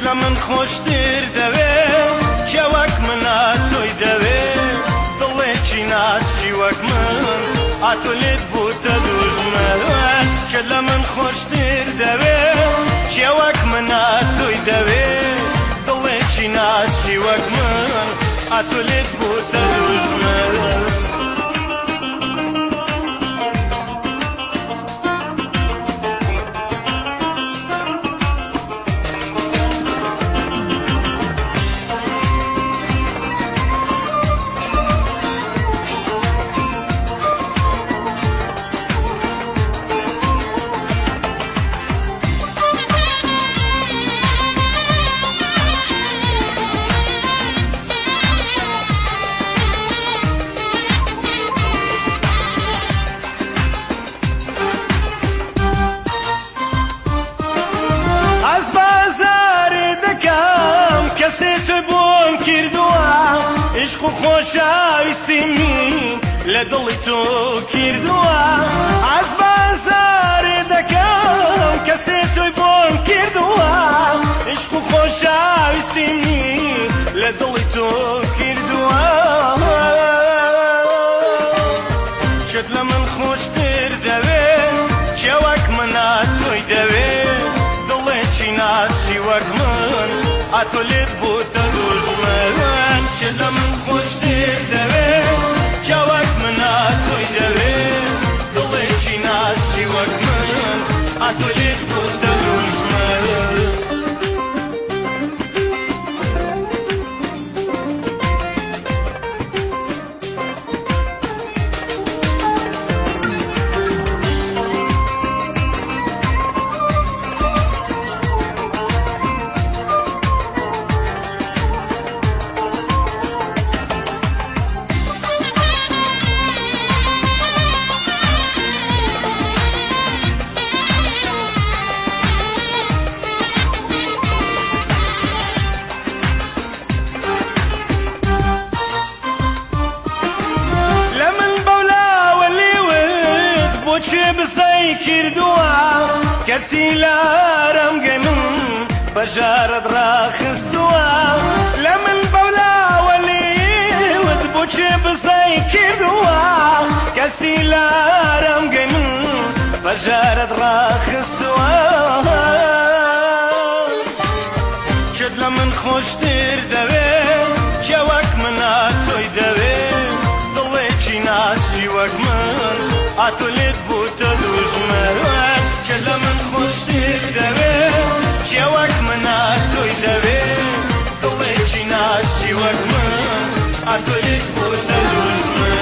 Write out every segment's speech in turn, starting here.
لە من خۆشتر دەوێ، کێ وەک منە تۆی دەوێ، دڵێکی ناسکی وەک من ئاتۆ لێت بووتە دوژمن. کێ لە من خۆشتر دەوێ، کێ وەک منە تۆی دەوێ، دڵێکی ناسکی وەک من ئاتۆ لێت بووتە دوژمن. ئەس بازارێ دەکەم کەسێ تۆی بۆم کردووە، عشق و خۆشەویستی من لە دڵی تۆ کردووە. ئەس بازارێ دەکەم کەسێ تۆی بۆم کردووە، عشق و خۆشەویستی من لە دڵی تۆ کردووە. کێت لە من خۆشتر دەوێ، کێ وەک منە تۆی دەوێ، دڵێکی ناسکی وەک من ئاتۆ لێت بووتە دوژمن. کێ لە من خۆشتر دەوێ، کێ وەک منە تۆی دەوێ، دڵێکی ناسکی وەک من ئاتۆ لێت بووتە دوژمن. لە من بەولاوە لێوت بۆچێ بزەی کردووە، کەچی لارەمگەی من بەژارەت ڕاخستووە. لە من بەولاوە لێوت بۆچێ بزەی کردووە، کەچی لارەمگەی من بەژارەت ڕاخستووە. کێت لە من خۆشتر دەوێ، کێ وەک منە تۆی دەوێ، دڵێکی ناسکی وەک من ئاتۆ لێت بووتە دوژمن. کێ لە من خۆشتر دەوێ، کێ وەک منە تۆی دەوێ، دڵێکی ناسکی وەک من ئاتۆ لێت بووتە دوژمن.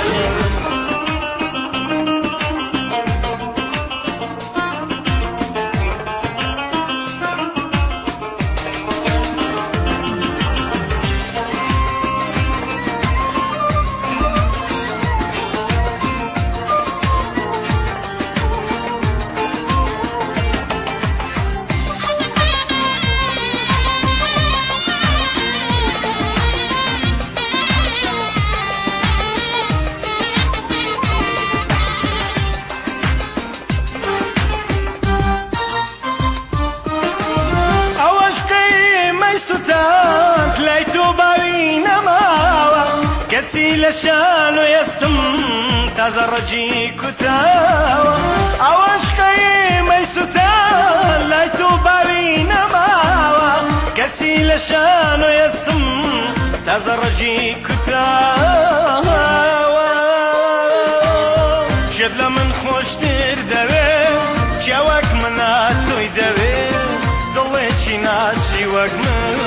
ئەوەش قیمەی سوتاند لای تۆ باوی نەماوە، کەچی لە شان و ئێستم تازە ڕەگی کوتاوە. ئەوەش قیمەی سوتاند لای تۆ باوی نەماوە، کەچی لە شان و ئێستم تازە ڕەگی کوتاوە. کێت لە من خۆشتر دەوێ، کێ وەک منە تۆی دەوێ، دڵێکی ناسکی وەک من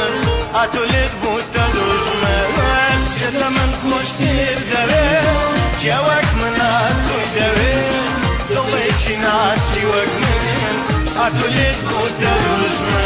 ئاتۆ لێت بووتە دوژمن. کێت لە من خۆشتر دەوێ، کێ وەک منە تۆی دەوێ، دڵێکی ناسکی وەک من ئاتۆ لێت بووتە دوژمن.